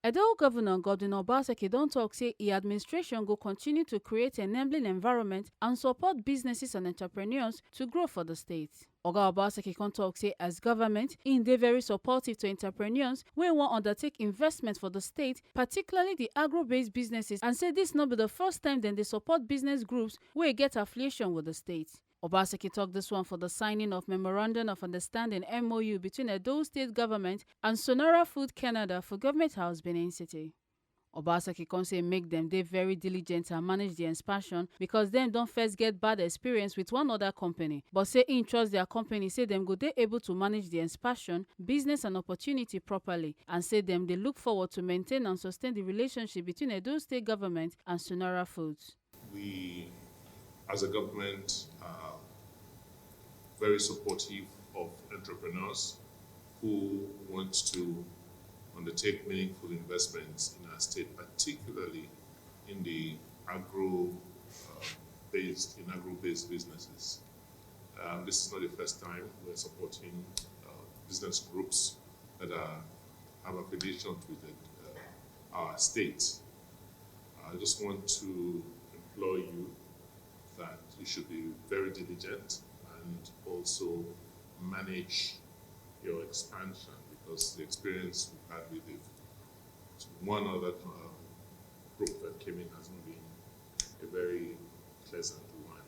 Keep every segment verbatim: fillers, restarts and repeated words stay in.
Edo Governor Godwin Obaseki don talk say e administration go continue to create enabling environment and support businesses and entrepreneurs to grow for the state. Oga Obaseki come talk say as government, im dey very supportive to entrepreneurs wey wan undertake investment for the state, particularly the agro-based businesses, and say this no be the first time dem dey support business groups wey get affiliation with the state. Obaseki talk this one for the signing of Memorandum of Understanding, M O U, between Edo State Government and Sonora Food Canada for Government House, Benin City. Obaseki come say make dem dey very diligent and manage the expansion because dem don first get bad experience with one other company, but say im trust their company say dem go dey able to manage the expansion, business and opportunity properly, and say dem dey look forward to maintain and sustain the relationship between Edo State Government and Sonora Foods. We, as a government, are very supportive of entrepreneurs who want to undertake meaningful investments in our state, particularly in the agro, uh, based, in agro-based businesses. Um, this is not the first time we're supporting, uh, business groups that are, have affiliations with the, uh, our state. I just want to implore you that you should be very diligent and also manage your expansion, because the experience we've had with the one other, uh, group that came in has not been a very pleasant one.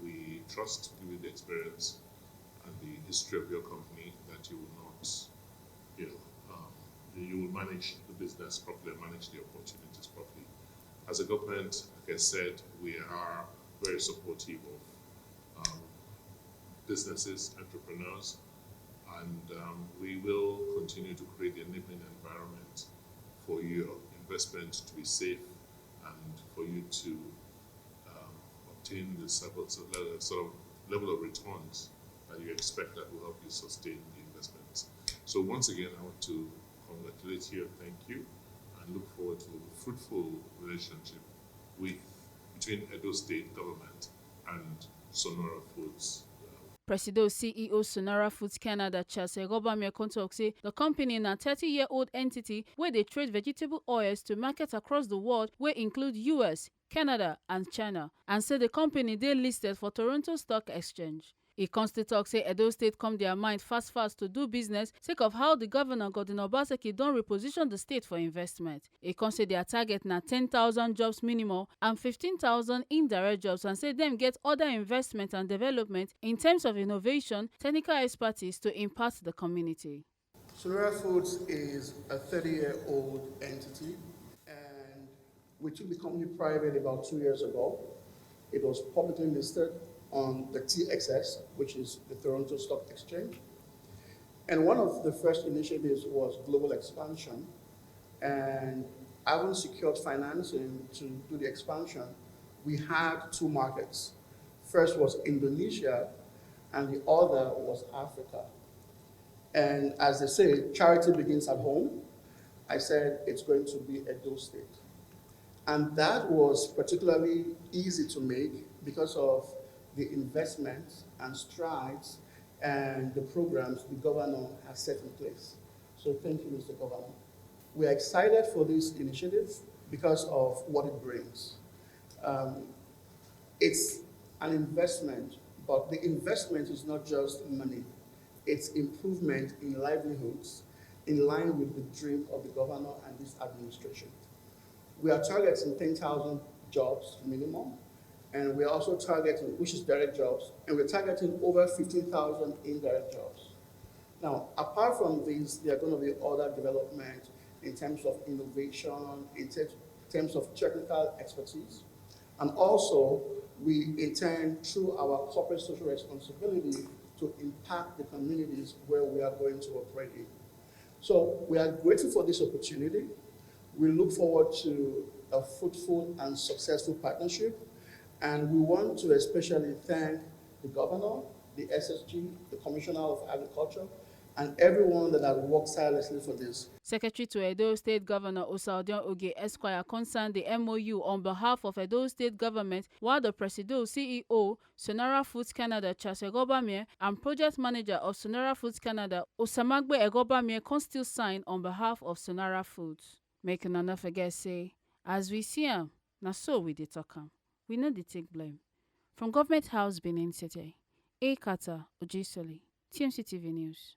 We trust, given the experience and the history of your company, that you will not, you know, um, you will manage the business properly, manage the opportunities properly. As a government, like I said, we are very supportive of, um, businesses, entrepreneurs, and, um, we will continue to create the enabling environment for your investment to be safe and for you to, um, obtain the sort of, sort of level of returns that you expect that will help you sustain the investments. So once again, I want to congratulate you and thank you, and look forward to a fruitful relationship with, between Edo State Government and Sonora Foods. Presido C E O Sonora Foods Canada, Charles Egobamie, come talk say the company na thirty-year-old entity wey dey trade vegetable oils to market across the world, wey include U S, Canada and China, and say the company dey listed for Toronto Stock Exchange. E come still talk say Edo State come their mind fast fast to do business sake of how the governor, Godwin Obaseki, don reposition the state for investment. E come say their target na ten thousand jobs minimum and fifteen thousand indirect jobs, and say dem get other investment and development in terms of innovation, technical expertise to impact the community. Sonora Foods is a thirty-year-old entity, and we took the company private about two years ago. It was publicly listed on the T X S, which is the Toronto Stock Exchange. And one of the first initiatives was global expansion. And having secured financing to do the expansion, we had two markets. First was Indonesia, and the other was Africa. And as they say, charity begins at home. I said it's going to be Edo State. And that was particularly easy to make because of the investments and strides and the programs the governor has set in place. So thank you, Mister Governor. We are excited for this initiative because of what it brings. Um, it's an investment, but the investment is not just money. It's improvement in livelihoods in line with the dream of the governor and this administration. We are targeting ten thousand jobs minimum, and we are also targeting, which is direct jobs, and we're targeting over fifteen thousand indirect jobs. Now, apart from these, there are going to be other development in terms of innovation, in ter-, terms of technical expertise, and also we intend, through our corporate social responsibility, to impact the communities where we are going to operate in. So we are grateful for this opportunity. We look forward to a fruitful and successful partnership, and we want to especially thank the governor, the S S G, the Commissioner of Agriculture, and everyone that has worked tirelessly for this. Secretary to Edo State Governor Osa Odion Oge Esquire concerned the M O U on behalf of Edo State Government, while the Presido C E O, Sonora Foods Canada, Charles Egobamie, and Project Manager of Sonora Foods Canada, Osamagbe Egobamie, come still sign on behalf of Sonora Foods. Make una no forget say, as we see am, na so we dey talk am. We no dey take blame. From Government House, Benin City, Akata Ojisoli, T M C T V News.